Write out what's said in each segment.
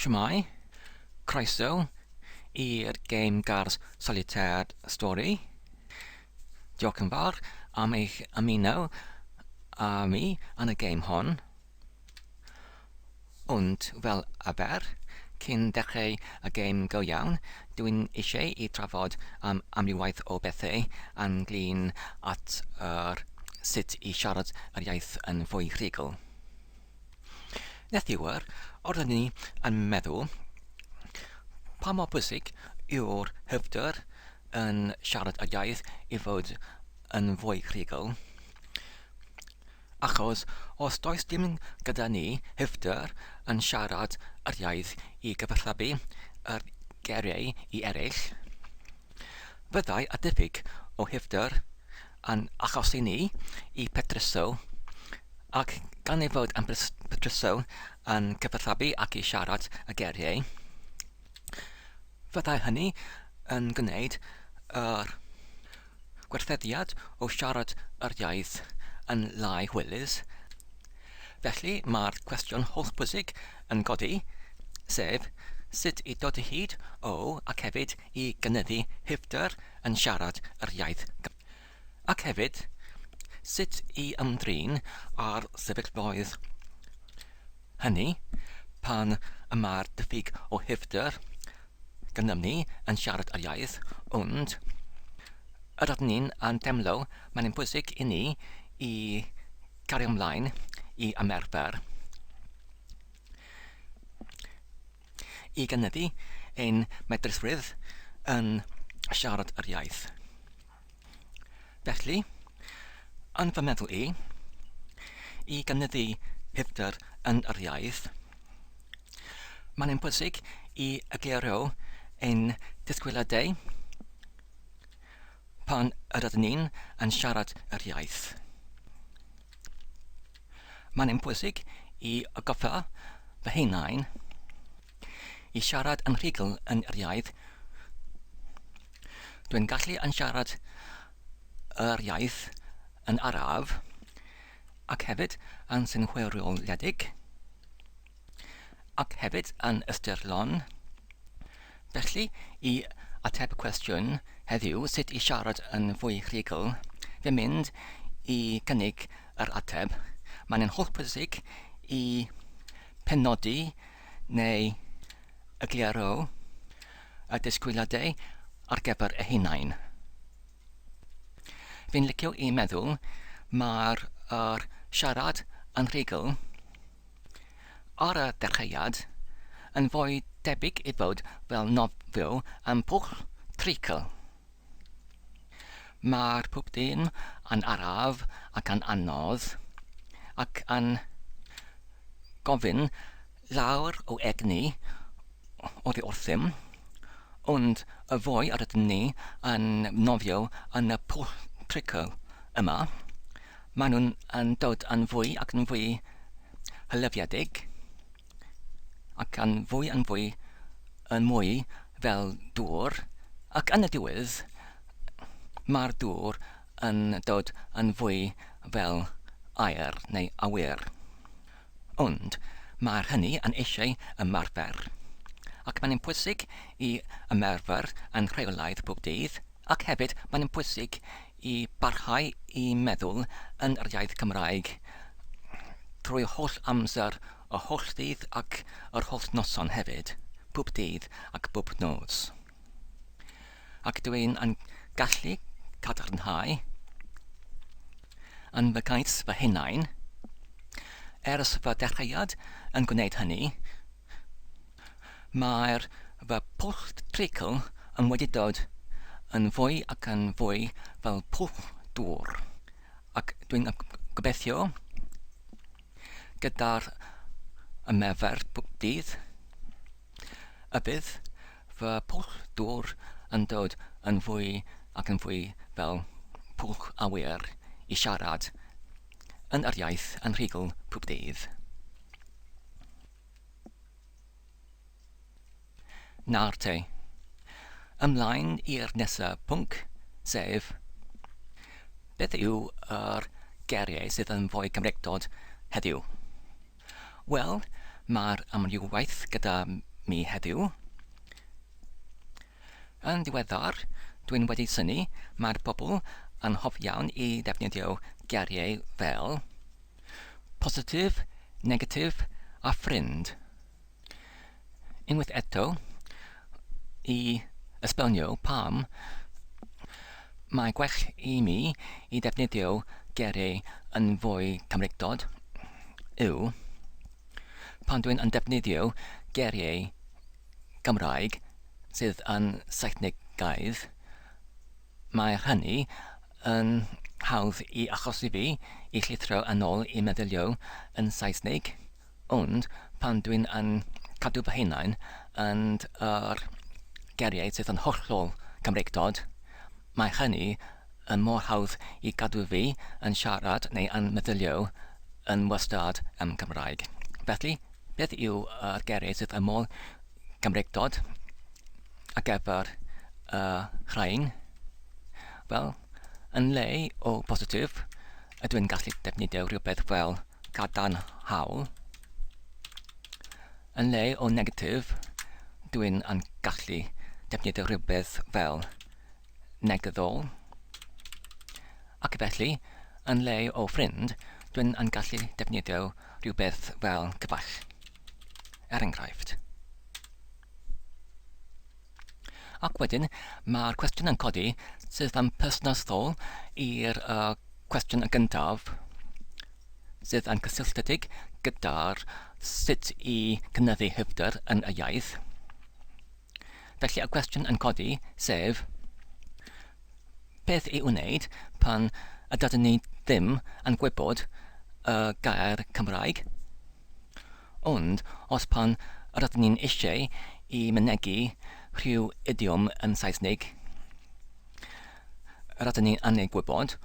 Shwmae, croeso i'r Game Guards Solitaire Story. Diolch yn fawr am eich ymuno â mi yn y gêm hon. Ond fel arfer, cyn dechrau y gêm go iawn, dwi'n eisiau i trafod am amrywiaeth o bethau ynglyn at yr sut i siarad yr iaith yn fwy rhugl. Neithiwr, oeddwn i yn meddwl pa mor bwysig yw'r hyfder yn siarad y iaith i fod yn fwy rhugl. Achos os does dim gyda ni hyfder yn siarad yr iaith i gyfathrebu yr geiriau i eraill, fyddai y diffyg o hyfder yn achosi ni i petruso Ac gan ei fod yn petruso yn cyfathrebu ac i siarad y geiriau, fyddai hynny yn gwneud yr gwerthusiad o siarad yr iaith yn lai hwylus. Felly mae'r cwestiwn hollbwysig yn codi, sef sut i dod o hyd o ac hefyd i gynyddu hyfder yn siarad yr iaith. Ac hefyd, sut i ymdrin â'r sefyllfaoedd hynny pan y mae'r diffyg o hyfder gennym ni yn siarad yr iaith, ond yr ydyn ni'n yn teimlo mae'n bwysig i ni i gario ymlaen i ymarfer i gynyddu ein medrusrwydd yn siarad yr iaith. Felly, yn fy meddwl i, i gynyddu hyfder yn yr iaith, mae'n bwysig i egluro ein disgwyliadau pan yr ydyn ni'n yn siarad yr iaith. Mae'n bwysig i atgoffa fy hunain i siarad yn rhugl yn yr iaith. Dwi'n gallu yn siarad yr iaith yn araf ac hefyd yn synhwyroledig ac hefyd yn ystyrlon. Felly, i ateb y cwestiwn heddiw sut i siarad yn fwy rhugl, fi'n mynd i gynnig yr ateb. Mae'n hollbwysig i penodi neu egluro y disgwyliadau ar gyfer eu hunain. Fi'n licio i meddwl mae'r yr siarad yn rhugl ar y dechreuad yn fwy debyg i fod fel nofio ym mhwll treigl. Mae'r pob dim yn araf ac yn anodd ac yn gofyn llawer o egni oddi wrthym, ond y fwy yr ydym ni yn nofio yn y pwll treigl yma, maen nhw'n yn dod yn fwy ac yn fwy hylefiedig ac yn fwy yn fwy yn mwy fel dŵr ac yn y diwedd mae'r dŵr yn dod yn fwy fel aer neu awyr. Ond mae'r hynny yn eisiau ymarfer. Ac mae'n pwysig i ymarfer yn rheolaidd bob dydd ac hefyd mae'n pwysig i barhau i meddwl yn yr iaith Cymraeg trwy holl amser y holl ddydd ac yr holl noson hefyd, bob dydd ac bob nos. Ac dw i'n yn gallu cadarnhau yn fy ngais fy hunain, ers fy dechreuad yn gwneud hynny, Mae'r fy pwll treigl yn wedi dod yn fwy ac yn fwy fel pwll dŵr, ac dwi'n gobeithio gyda'r ymarfer bob dydd y bydd fy pwll dŵr yn dod yn fwy ac yn fwy fel pwll awyr i siarad yn yr iaith yn rhugl pob dydd. Nawr te, ymlaen i'r nesa pwnc, sef beth yw yr geiriau sydd yn fwy Cymreictod heddiw? Wel, mae'r amrywiaeth gyda mi heddiw. Yn ddiweddar, dwi'n wedi synnu, mae'r bobl yn hoff iawn i ddefnyddio geiriau fel positif, negatif a ffrind. Unwaith eto, i esbonio pam mae gwell i mi i ddefnyddio geiriau yn fwy Cymreictod yw pan dwi'n yn defnyddio geiriau Gymraeg sydd yn Saesnegaidd, mae hynny yn hawdd i achosi fi i llithro yn ôl i meddylio yn Saesneg, ond pan dwi'n yn cadw fy hunain yn yr geiriau sydd yn hollol Cymreictod, mae hynny yn mor hawdd i gadw fi yn siarad neu yn meddylio yn wastad am Cymraeg. Felly, beth yw yr geiriau sydd yn mor Gymreictod ar gyfer y rhain? Wel, yn le o positif, ydw i'n gallu defnyddio rhywbeth fel cadarnhaol. Yn le o negatif, dwi'n yn gallu defnyddio rhywbeth fel negyddol. Ac felly, yn le o ffrind, dwi'n yn gallu defnyddio rhywbeth fel cyfaill, er enghraifft. Ac wedyn, mae'r cwestiwn yn codi sydd yn perthnasol i'r uh, cwestiwn y gyntaf, sydd yn cysylltiedig gyda'r sut i cynyddu hyfder yn y iaith. Felly y cwestiwn yn codi, sef, beth i'w wneud pan ydyn ni ddim yn gwybod y gair Cymraeg? Ond os pan rydyn ni'n eisiau i mynegi rhyw idiom yn Saesneg, rydyn ni'n yn ei gwybod,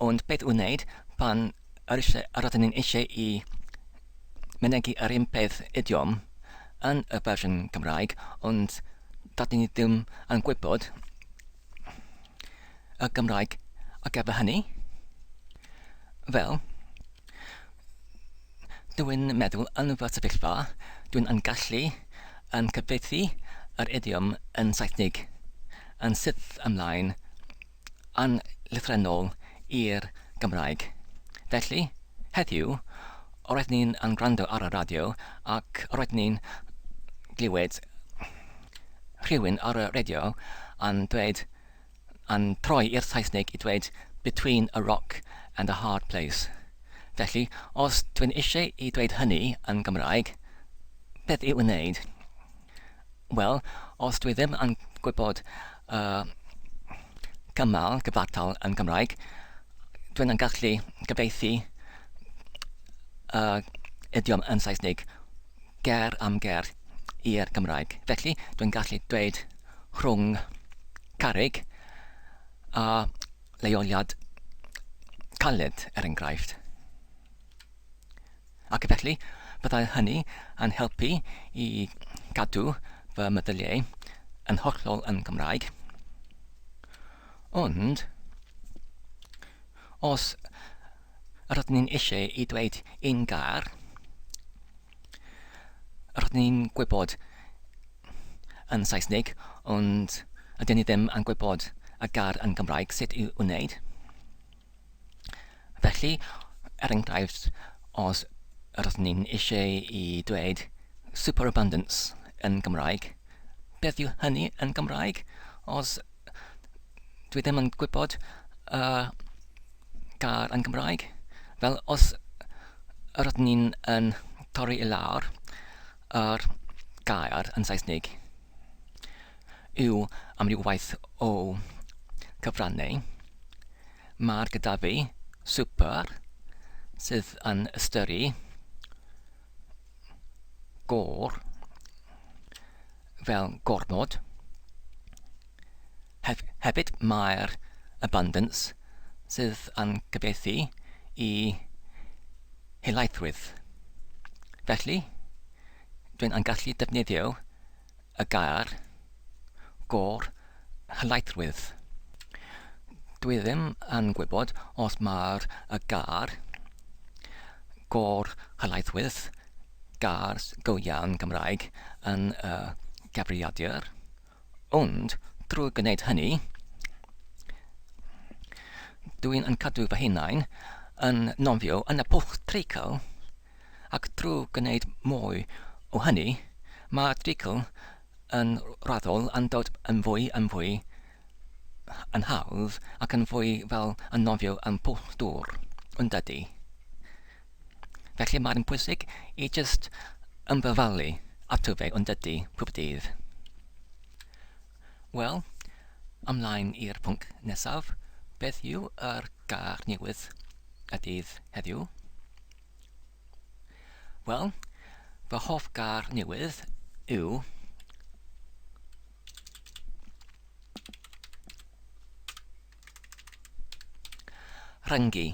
ond beth i'w wneud pan rydyn ni'n eisiau i mynegi yr un peth idiom yn y fersiwn Cymraeg, ond dydyn ni ddim yn gwybod y Gymraeg ar gyfer hynny. Fel, dwi'n meddwl yn fy sefyllfa, dwi'n yn gallu yn cyfieithu yr idiom yn Saesneg yn syth ymlaen yn lythrennol i'r Gymraeg. Felly, heddiw, roedd ni'n yn gwrando ar y radio ac roedd ni'n glywed rhywun ar y radio yn dweud, yn troi i'r Saesneg i dweud between a rock and a hard place. Felly, os dwi'n eisiau i dweud hynny yn Gymraeg, beth i'w wneud? Wel, os dwi ddim yn gwybod y cymal cyfartal yn Gymraeg, dwi'n yn gallu gyfieithu y idiom yn Saesneg ger am ger i'r Gymraeg. Felly, dwi'n gallu dweud rhwng carreg a leoliad caled, er enghraifft. Ac felly, byddai hynny yn helpu i gadw fy meddyliau yn hollol yn Gymraeg. Ond, os rydyn ni'n eisiau i dweud un gair, rydyn ni'n gwybod yn Saesneg, ond ydyn ni ddim yn gwybod y gair yn Gymraeg sut i'w wneud. Felly, er enghraifft, os rydyn ni'n eisiau i dweud superabundance yn Gymraeg, beth yw hynny yn Gymraeg? Os dwi ddim yn gwybod y uh, gair yn Gymraeg, fel os rydyn ni'n yn torri i lawr yr gair yn Saesneg yw amrywiaeth o cyfrannau, Mae'r gyda fi swper sydd yn ystyru gor fel gormod. Hef, hefyd mae'r abundance sydd yn cyfieithu i helaethrwydd. Felly, dwi'n yn gallu defnyddio y gair gor helaethrwydd. Dwi ddim yn gwybod os mae'r y gair gor helaethrwydd gair go iawn Gymraeg yn y gyfrifiadur, ond drwy gwneud hynny, dwi'n yn cadw fy hunain yn nofio yn y pwll treigl, ac drwy gwneud mwy o hynny, mae'r treigl yn raddol yn dod yn fwy yn fwy yn hawdd ac yn fwy fel yn nofio yn pwll dŵr, yn dydy? Felly mae'n bwysig i jyst ymddyfalu ato fe yn dydy pob dydd. Wel, ymlaen i'r pwnc nesaf, beth yw yr gair newydd y dydd heddiw? Wel, fy hoff gair newydd yw Rhyngu.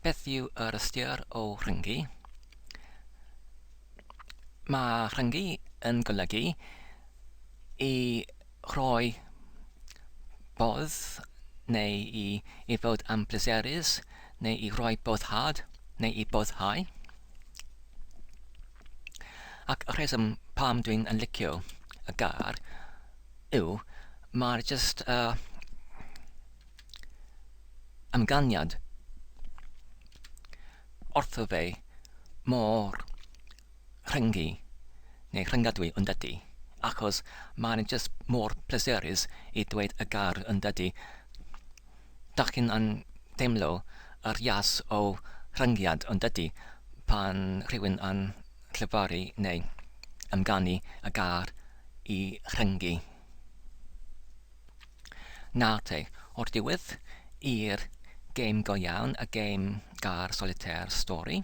Beth yw yr ystyr o rhyngu? Mae rhyngu yn golygu i rhoi bodd neu i, i fod yn pleserus neu i roi boddhad neu i boddhau. Ac y rheswm pam dwi'n yn licio y gair yw mae'r jyst ymganiad wrtho fe mor rhyngu neu rhyngadwy yn dydy, achos mae'n jyst mor pleserus i dweud y gair yn dydy. Dach chi'n yn teimlo yr ias o rhyngiad yn dydy pan rhywun yn llefaru neu ymganu y gair i rhyngu. Nawr te, o'r diwedd i'r gêm go iawn, y gêm gair solitaire stori.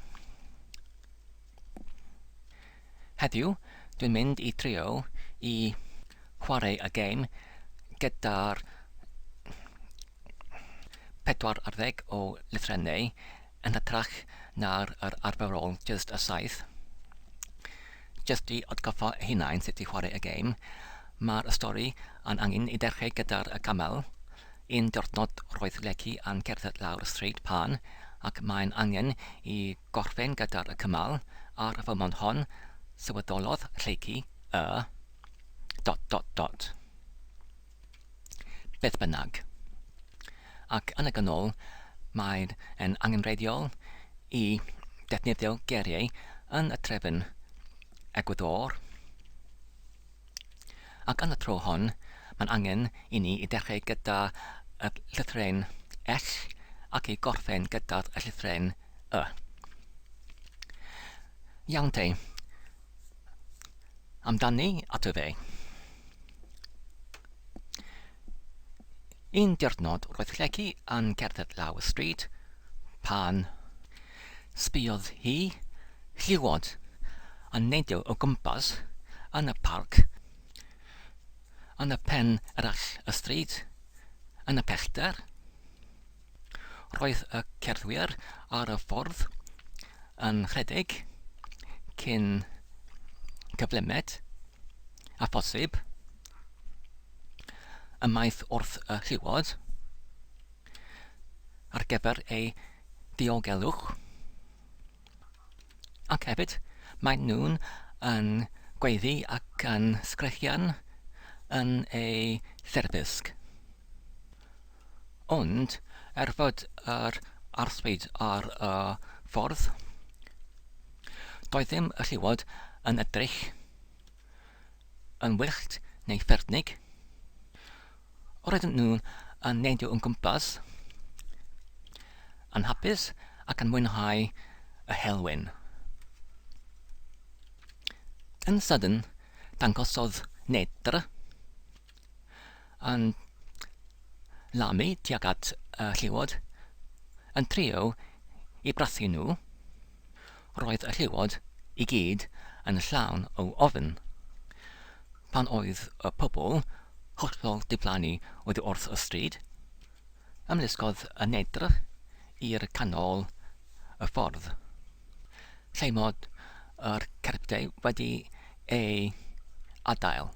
Heddiw, dwi'n mynd i trio i chwarae y gêm gyda'r 40 o lythrennau yn hytrach na'r yr arferol jyst y saith. Jyst i atgoffa hunain sut i chwarae y gêm, mae'r stori yn angen i ddechrau gyda'r y camel. Un diwrnod roedd Lecky yn cerdded lawr y stryd pan ac mae'n angen i gorffen gyda'r y cymal ar y foment hon sylweddolodd Lleucu y dot dot dot. Beth bynnag. Ac yn y ganol, mae'n yn angenrheidiol i defnyddio geiriau yn y trefn egwyddor. Ac yn y tro hon, mae'n angen i ni i ddechrau gyda y llythrennau L ac i gorffen gyda'r llythrennau Y. Iawn te. Amdani ato fe. Un diwrnod roedd Lleucu yn cerdded lawr y stryd pan sbiodd hi llewod yn neidio o gwmpas yn y parc yn y pen arall y stryd yn y pellter. Roedd y cerddwyr ar y ffordd yn rhedeg cyn cyflymed â phosib ymaith wrth y llewod ar gyfer eu diogelwch. Ac hefyd, maen nhw'n yn gweiddi ac yn sgrechian yn eu therfysg. Ond, er fod yr arswyd ar y ffordd, doedd ddim y llewod yn edrych yn wyllt neu ffyrnig. Roedden nhw yn neidio o'n gwmpas, yn hapus ac yn mwynhau y heulwen. Yn sydyn, dangosodd Nedr yn lamu tuag at y llewod, yn trio i brathu nhw. Roedd y llewod i gyd yn llawn o ofn. Pan oedd y pobl hollol diflannu oddi wrth y stryd, ymlusgodd y neidr i'r canol y ffordd, lle mod yr cerbydau wedi ei adael.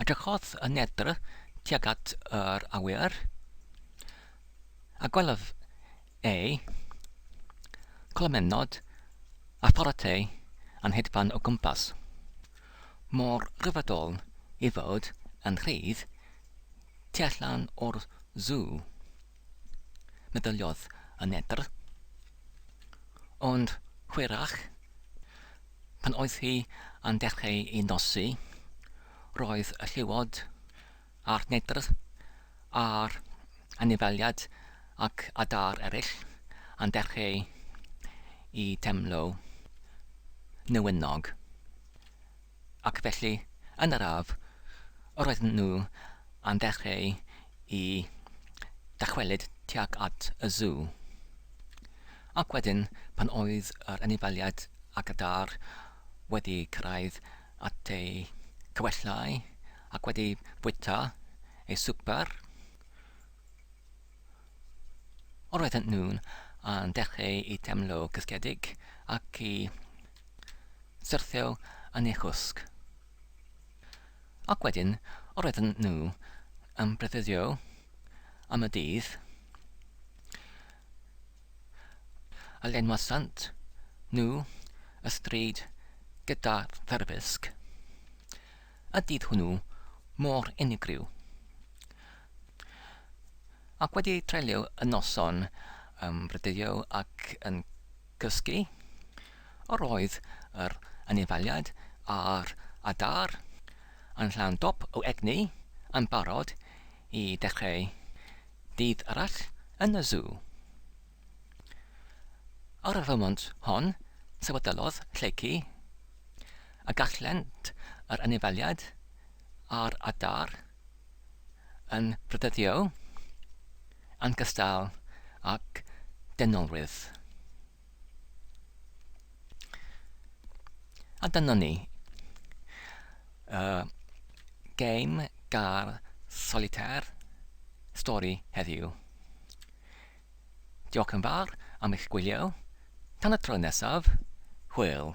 Edrychodd y neidr tuag at yr awyr, a gwelodd ei colomennod a pharatei yn hedfan o gwmpas. Mor ryfeddol i fod yn rhydd tu allan o'r sw, meddyliodd y Nedr. Ond hwyrach, pan oedd hi yn dechrau i nosi, roedd y llewod a'r Nedr a'r anifeiliaid ac adar eraill yn dechrau i teimlo newynog. Ac felly, yn araf, yr oedden nhw yn dechrau i dychwelyd tuag at y sw. Ac wedyn, pan oedd yr anifeiliaid ac adar wedi cyrraedd at eu cywellau ac wedi bwyta eu swper, yr oedden nhw'n yn dechrau i teimlo cysgedig ac i syrthio yn eu cwsg. Ac wedyn, yr oedden nhw yn breuddwydio am y dydd a lenwasant nhw y stryd gyda therfysg. Y dydd hwnnw mor unigryw. Ac wedi treulio y noson yn breuddwydio ac yn cysgu, yr oedd yr anifeiliaid a'r adar yn llawn dop o egni yn barod i ddechrau dydd arall yn y sw. Ar y foment hon, sefydlodd Lleucu y gallent yr anifeiliaid a'r adar yn brydyddio yn gystal ag dynolrydd. A dyna ni. Y gêm gar solitaire stori heddiw. Diolch yn fawr am eich gwylio. Tan y tro nesaf, hwyl.